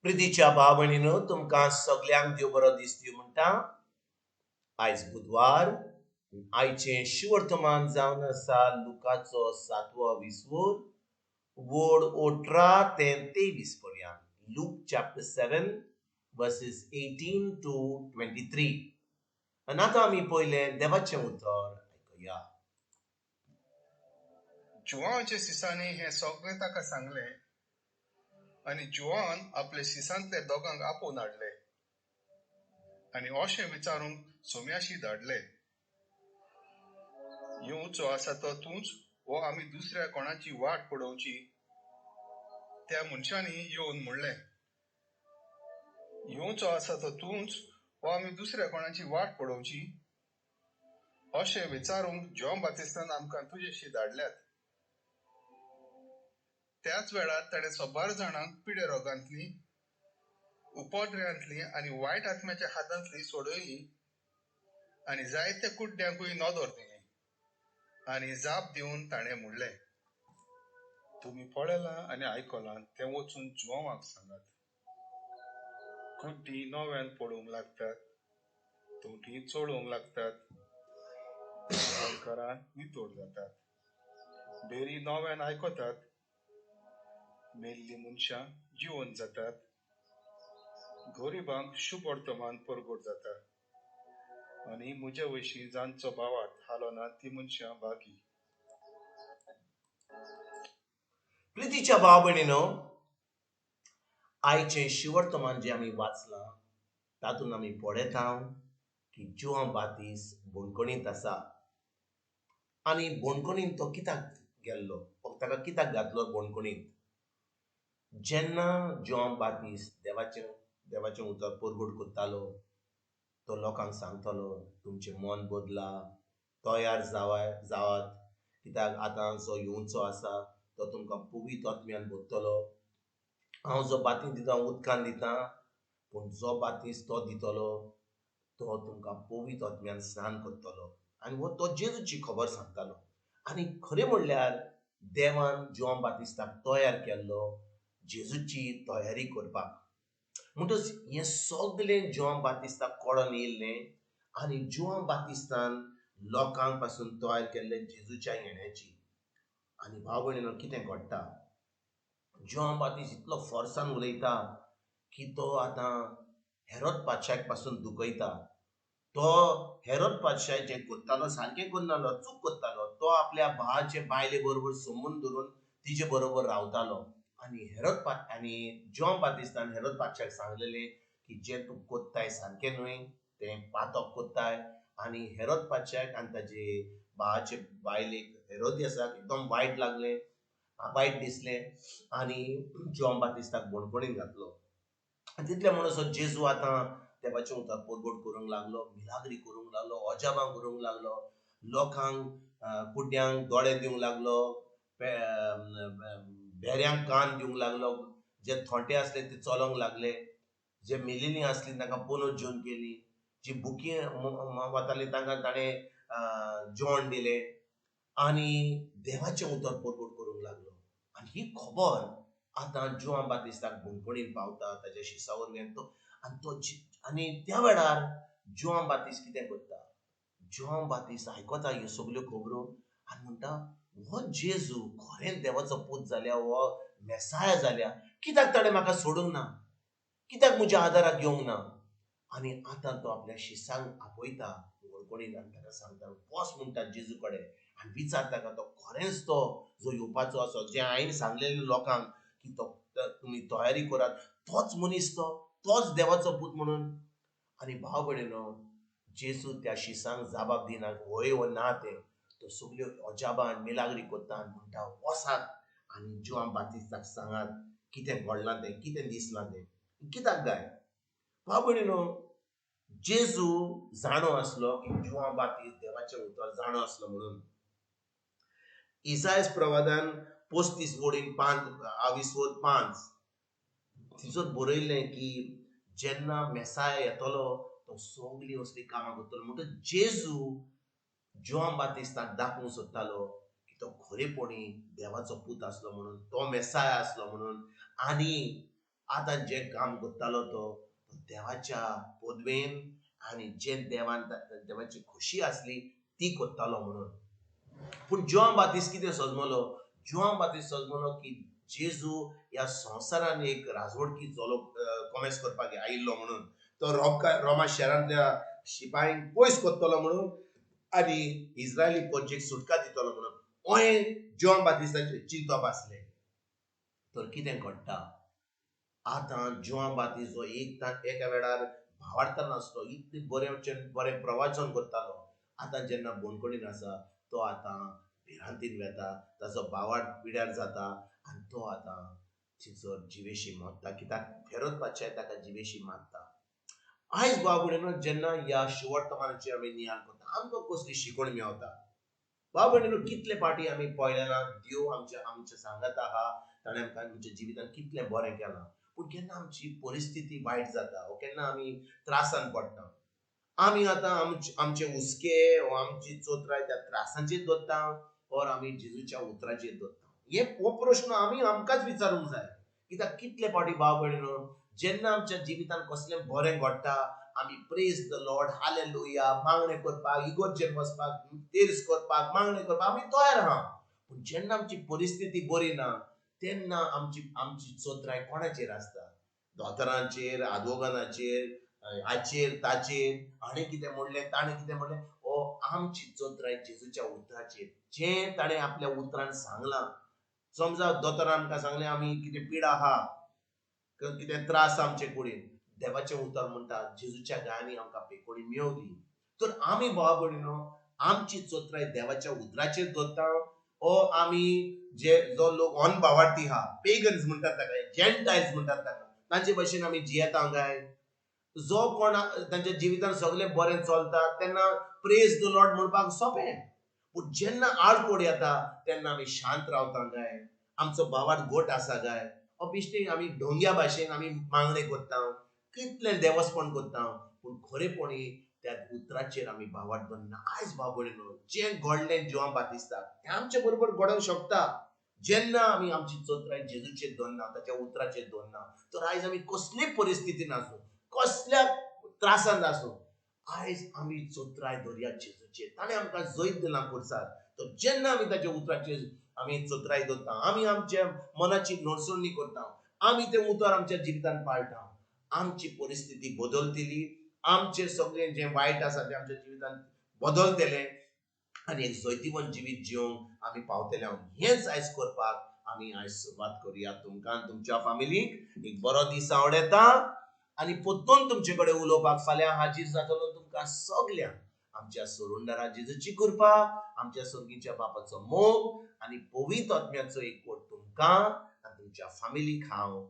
प्रितीच्या भाव भयणीनो, तुमकां सगल्यांक देव बरो दीस दिवं म्हणटा. आयज बुधवार. आयचें शिवर्तमान जावन आसा लुकाचो सातवो विसवूर वोड 18 ते 23 पर्यंत. Luke chapter 7 verses 18 to 23. आनी आतां आमी पयलें देवाचें उतर आयकुया. जुवांवाच्या शिसांनी हें सगळें ताका सांगलें आनी जुवान आपले शिसांतल्या दोगांक आपोवन हाडले आनी अशें विचारूंक सोम्याशी धाडले, येवचो आसा तो तूंच वो आमी दुसऱ्या कोणाची वाट पळोवची? त्या मनशांनी येवन म्हणलें, येवचो आसा तो तूंच वो आमी दुसऱ्या कोणाची वाट पळोवची? अशें विचारूंक जॉन बातिस्तान आमकां तुजेशी धाडल्यात. त्याच वेळार ताणें सबार जाणांक पिडे रोगांतली, उपद्र्यांतली आनी वायट आत्म्याच्या हातांतली सोडयली आनी जायत्या कुड्ड्यांकूय नदर दिली. आनी जाप दिवन ताणें म्हणलें, तुमी पळयलां आनी आयकलां तें वचून जुवांवाक सांगात. कुड्डीं नव्यान पळोवंक लागतात, तोंटी चलोवंक लागतात, गोंयकारां नितळ जातात, बेरी नव्यान आयकतात, मेल्लीं मनशां जिवन जातात, गरिबांक शुभवर्तमान परगट जाता आनी म्हजे वयशीं जांचो भावार्थ हालोना ती मनशां बागी. प्रितीच्या भाव भयणीनो, आयचें शिवर्तमान जें आमी वाचलां तातूंत आमी पळयता की जुआंव बातीस बणकणींत आसा. आनी बणकणींत तो कित्याक गेल्लो, ताका कित्याक घातलो बणकणींत? जेन्ना जुआंव बातीस देवाचें उतर परगट करतालो, तो लोकांक सांगतालो, तुमचें मन बदला, तयार जावात, कित्याक आतां जो येवचो आसा तो तुमकां पवित्र आत्म्यान भरतलो. हांव जो बातीस दिता उदकान दिता, पूण जो बातीस तो दितलो तो तुमकां पवित्र आत्म्यान स्नान करतलो. आनी हो तो जेजूची खबर सांगतालो. आनी खरें म्हणल्यार देवान जुआंव बातिस्ताक तयार केल्लो जेजूची तयारी करपाक. म्हणटच हें सगलें जुआंव बातिस्ताक कळोन येयल्लें आनी जुआंव बातिस्तान लोकांक पासून तयार केल्लें जेजूच्या येण्याची. आनी भाव भयणीनो, कितें घडटा, जुआंव बातिस्त इतलो फोर्सान उलयता की तो आतां हेरोद पातशाक पासून दुखयता. तो हेरोद पातशाय जें करतालो सारकें करनालो, चूक करतालो. तो आपल्या भावाचे बायले बरोबर संबंद धरून तिजे बरोबर रावतालो. आनी आनी जुआंव बातिस्तान हेरोद पातशाक सांगलेलें की जें तूं कोत्ताय सारकें न्हय, तें पातक कोत्ताय. आनी हेरोद पातशाक आनी ताजे भावाचे बायलेक हेरोदियासाक एकदम वायट लागलें, वायट दिसलें आनी जुआंव बातिस्ताक बणकणीन घातलो. आनी तितले म्हणसर जेजू आतां देवाचें उतर परगट करूंक लागलो, मिलाग्री करूंक लागलो, अजाबां करूंक लागलो, लोकांक कुड्ड्यांक दोळे दिवंक लागलो, भेऱ्यांक कान दिवंक लागलो, जे थोंटे आसले ते चलोंक लागले, जे मेलिल्लीं आसलीं तांकां पुनर्जीवन जेवन केली, जी बुकी वताली तांकां ताणें जेवण दिलें आनी देवाचें उतर परगट करूंक लागलो. आनी ही खबर आतां जुआंव बातिस्ताक बणकणीन पावता ताच्या शिसा वरवीं. तो आनी तो आनी त्या वेळार जुआंव बातिस्त कितें करता, जुआंव बातिस्त आयकता ह्यो सगल्यो खबरो आनी म्हणटा, हो जेजू खरेंच देवाचो पूत जाल्या, हो मेसाया जाल्या, कित्याक ताणें म्हाका सोडूंक ना, कित्याक म्हज्या आदाराक येवंक ना? आनी आतां तो आपल्या शिसांक आपयता वळखणीन आनी ताका सांगता, बस म्हणटा जेजू कडेन आनी विचार ताका, तो खरेंच तो जो येवपाचो आसा, जें हांवें सांगलेलें लोकांक की तो तुमी तयारी करात, तोच मनीस तो, तोच देवाचो पूत म्हणून. आनी भाव भयणीनो, जेजू त्या शिसांक जबाब दिना हय वो ना तें, तो सगल्यो अजाबां आनी मिलाग्री करता आनी म्हणटा, वसात आनी जुआंव बातिस्ताक सांगात कितें घडलां तें, कितें दिसलां तें. कित्याक गाय भाव भयणीनो, जेजू जाणो आसलो की जुआंव बातिस्त देवाचें उतर जाणो आसलो म्हणून. इसायस प्रवादान 35 वडीन 5 आविसवद 5 थंयसर बरयल्लें की जेन्ना मेसाया येतलो तो सगलीं असलीं कामां करतलो. म्हणटच जेजू जुआंव बातिस्ताक दाखोवंक सोदतालो की तो खरेपणी देवाचो पूत आसलो म्हणून, तो मेसाया आसलो म्हणून. आनी आतां जें काम करतालो तो देवाच्या पदवेन आनी जें देवान देवाची खोशी आसली ती करतालो म्हणून. पूण जुआंव बातिस्त कितें सजमलो? जुआंव बातिस्त सजमलो की जेजू ह्या संवसारान एक राजवटकी चलो कोमेस करपाक आयिल्लो म्हणून, तो रोमा शहरांतल्या शिपायांक पयस करतलो म्हणून आनी इस्रायली प्रजेक सुटका दितलो म्हणून ओहें जुआंव बातिस्ताचें चिंतप आसलें. तर कितें घडटा आतां जुआंव बातिस्त जो एका वेळार भावार्थान आसलो, इतलें बरें बरें प्रवाचन करतालो, आतां जेन्ना बंदखणीन आसा तो आतां भिरांतीन वेता, ताचो भावार्थ पिड्यार जाता आनी तो आतां थिंयसर जिवेशी मरता. कित्याक हेरोद पातशाय ताका जिवेशी मारता. आयज भाव भयणीनो जेन्ना ह्या शुवर्तमानाचेर आमी नियाळ करता आमकां कसली शिकवण मेवता? भाव भयणीनो कितले फावटी आमी पळयलें ना देव आमच्या आमच्या सांगात आहा, ताणें आमकां आमच्या जिवितांत कितलें बरें केलां. पूण केन्ना आमची परिस्थिती वायट जाता वो केन्ना आमी त्रासान पडटा, आमी आतां आमचे हुस्के वो आमची चोत्राय त्या त्रासांचेर दवरता ओर आमी जेजूच्या उतराचेर दवरता? हे हो प्रश्न आमी आमकांच विचारूंक जाय. कित्याक कितले फावटी भाव भयणीनो जेन्ना आमच्या जिवितांत कसलें बरें घडटा आमी प्रेज the Lord, hallelujah, मागणें करपाक, इगोर्जेन वचपाक, तेर्स करपाक, मागणें करपाक आमी तयार आहा. पूण जेन्ना आमची परिस्थिती बरी ना तेन्ना आमची आमची चोत्राय कोणाचेर आसता? दोतोरांचेर, आदवोगादाचेर, हाचेर ताचेर, हाणें कितें म्हणलें ताणें कितें म्हणलें. हो आमची चोत्राय जेजूच्या उतराचेर, जें ताणें आपल्या उतरान सांगलां. समजा दोतोरान आमकां सांगलें आमी कितें पिडा आहा, कितें त्रास आमचे कुडीन, देवाचें उतर म्हणटा जेजूच्या गायांनी आमकां पेकोडी मेवली. तर आमी भाव भयणीनो आमची चोत्राय देवाच्या उतराचेर दवरता ओ आमी जे जो लोक अनभावार्थी आहा, पेगन्स म्हणटात ताका, जेंटायल्स म्हणटात ताका, तांचे भशेन आमी जियेता काय? जो कोण तांच्या जिवितांत सगळें बरें चलता तेन्ना प्रेज the Lord म्हणपाक सोंपें, पूण जेन्ना आडकोड येता तेन्ना आमी शांत रावता काय? आमचो भावार्थ घट आसा काय? ओ बिश्टी आमी ढोंग्या भाशेन आमी मागणें करता, कितलें देवस्पण करता, पूण खरेपणी त्या उतराचेर आमी भावार्थ दवरना. आयज भाव भयणीनो जें घडलें जुआंव बातिस्ताक तें आमचे बरोबर घडोवंक शकता जेन्ना आमी आमची चोत्राय जेजूचेर दवरना, ताच्या उतराचेर दवरना. तर आयज आमी कसलीय परिस्थितीन आसूं, कसल्या त्रासान आसूं, आयज आमी चोत्राय दवरया जेजूचेर. ताणें आमकां जैत दिलां खुर्सार. तर जेन्ना आमी ताच्या उतराचेर आमी चोत्राय दवरता, आमी आमच्या मनाची नडसणी करता, आमी तें उतर आमच्या जिवितांत पाळटा, आमची परिस्थिती बदलतली, आमचें सगळें जें वायट आसा तें आमच्या जिवितांत बदलतलें आनी एक जैतिवंत जिवीत जिवंक आमी पावतले. हेंच आयज करपाक आमी आयज सुरवात करुया. तुमकां तुमच्या फामिलीक एक बरो दीस आवडटा आनी परतून तुमचे कडेन उलोवपाक फाल्यां हाजीर जातलो. तुमकां सगल्यांक आमच्या सोरुंडारा जेजूची कृपा, आमच्या सर्गीच्या बापाचो मोग आनी पवित्र आत्म्याचो एकवट तुमकां आनी तुमच्या फामिलीक हांव